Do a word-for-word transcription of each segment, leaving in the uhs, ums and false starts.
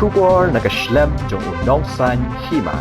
Khubor na ka shlem jong u Nongsaiñ Hima.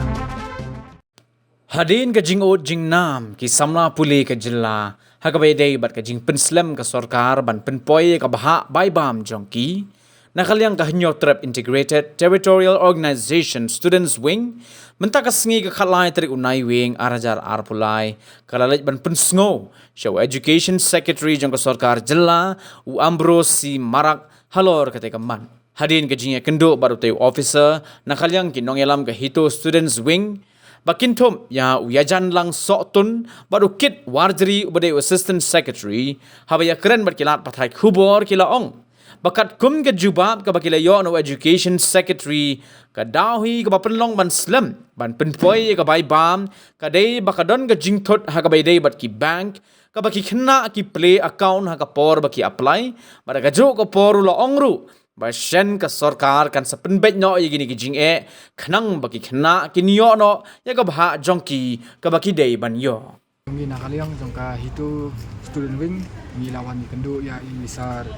Hadien ka jingud jingnam ki samla pule ka jylla ha kaba ïadei bad ka jingpynslem ka sorkar ban pynpoi ïa ka bhah bai bam jong ki, na ka liang ka Hynñiewtrep Integrated Territorial Organization Students Wing, mynta ka sngi ka khatlai tarik u Naiwieng arhajar arphew lai, ka la leit ban pynsngew sha u Education Secretary jong ka sorkar jylla, u Ambrose C Marak, halor katei ka mat. Hadien ka jingïakynduh bad utei u officer na ka liang ki nongïalam ka HITO Students Wing, ba kynthup ïa u Ïajanlang Sohtun bad u Kit Warjri uba dei u Assistant Secretary, haba ïakren bad ki lad pathai khubor ki la ong ba katkum ka jubab kaba ki la ïoh na u Education Secretary, ka daw hi kaba pynlong ban slem ban pynpoi ïa ka bai bam ka dei ba ka don ka jingthut ha kaba ïadei bad ki bank, kaba ki khynnah ki plie account ha ka por ba ki apply, bad ha kajuh ka por u la ong ruh ba shen ka sorkar kan sa pynbeit noh ïa kine ki jingeh, khnang ba ki khynnah kin ïoh noh ïa ka bhah jong ki kaba ki dei ban ïoh. Ngi na ka liang jong ka HITO Student Wing, ngi la wan ïakynduh ïa i Sir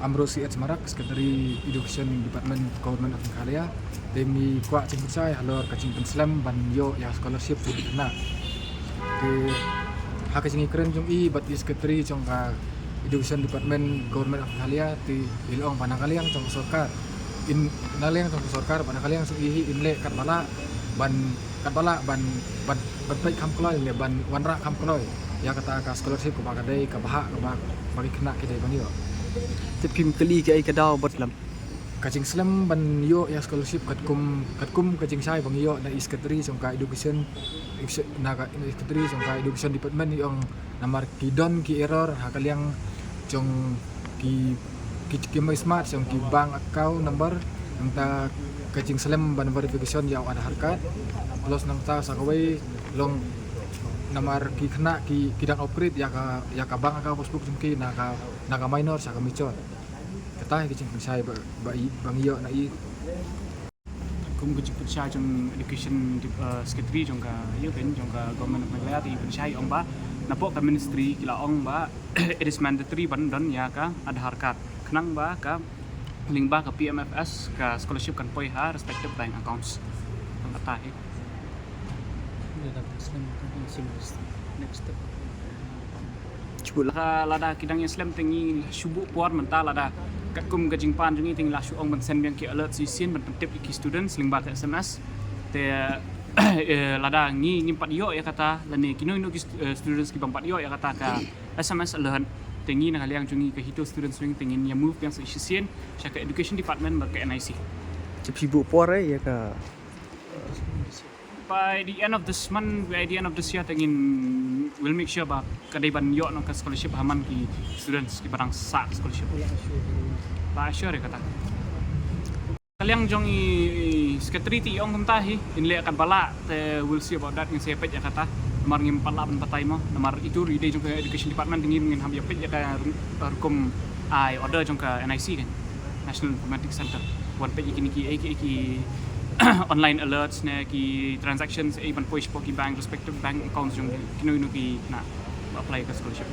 Ambrose C H Marak, Secretary Education Department, Government of Meghalaya. Te ngi kwah jingpynshai halor ka jingpynslem ban ïoh ïa scholarship jong ki khynnah. Te ha ka jingïakren jong i bad i Secretary jong ka Education Department, Government of Meghalaya, te i la ong ba na ka liang jong ka sorkar, in, na liang jong ka sorkar bad na ka liang jong i hi, in leh katba lah ban, katba lah ban, ban, ban peit kham kloi, leh ban wanrah kham kloi ïa kata ka scholarship kaba ka dei ka bhah kaba, ba ki khynnah ki dei ban ïoh. Te phim kylli kaei ka daw bad lem ka jingslem ban ïoh ïa scholarship, katkum, katkum ka jingshai ba ngi ïoh na i Secretary jong ka Education, na ka, i Secretary jong ka Education Department, i ong namar ki don ki error ha ka liang jong ki, ki, ki MySMART, jong ki bank account number, nangta ka jingslem ban verification ïa u Aadhaar card, plus nangta sa kawei long namar ki khynnah ki, ki dang upgrade ïa ka, ïa ka bank account passbook jong ki na ka, na ka minor sha ka mature. Kata hi ka jingpynshai ba, ba i, ba ngi ïoh na i. Kum ka jingpynshai jong Education Dep-, eh, Secretary jong ka, ïa, kan, jong ka Government of Meghalaya, te i pynshai ong ba napoh ka ministry ki la ong ba it is mandatory ban don ïa ka Aadhaar card, khnang ba ka lyngba ka P M F S ka scholarship kan poi ha respective bank accounts. Tang kata hi. Next step. Ka lada ki dang ïa slem te ngi shu buh por mynta, lada katkum ka jingpan jong ngi te ngi la shu ong ban send biang ki alert shisien ban pyntip ïa ki students lyngba ka S M S. Te, eh, lada ngi ngim pat ïoh ïa kata, lane kino kino ki stu-, eh, students ki bym pat ïoh ïa kata ka S M S alert, te ngi na ka liang jong ngi ka HITO Students Wing te ngin ïa move biang sa shisien sha ka Education Department bad ka N I C. Te phi buh por, eh, ïa ka By the end of this month, by the end of this year, te ngin, we'll make sure ba ka dei ban ïoh noh ka scholarship ha man ki students kiba dang sah scholarship. La assure ïa kata. Ka liang jong i secretary te i ong kumta hi, in leh katba lah, te we'll see about that, ngin sa ïa peit ïa kata. Namar ngim pat lah ban batai mo, namar itu ruh i dei jong ka Education Department, te ngin, ngin hap ïa peit ïa ka ru-, rukom ai order jong ka N I C kan. National Informatics Center. Wan peit ïa kine ki, eh, ki, eh, ki online alerts ne ki transactions, eh, ban poi shapoh ki bank, respective bank accounts jong kino kino ki khynnah ba apply ka scholarship.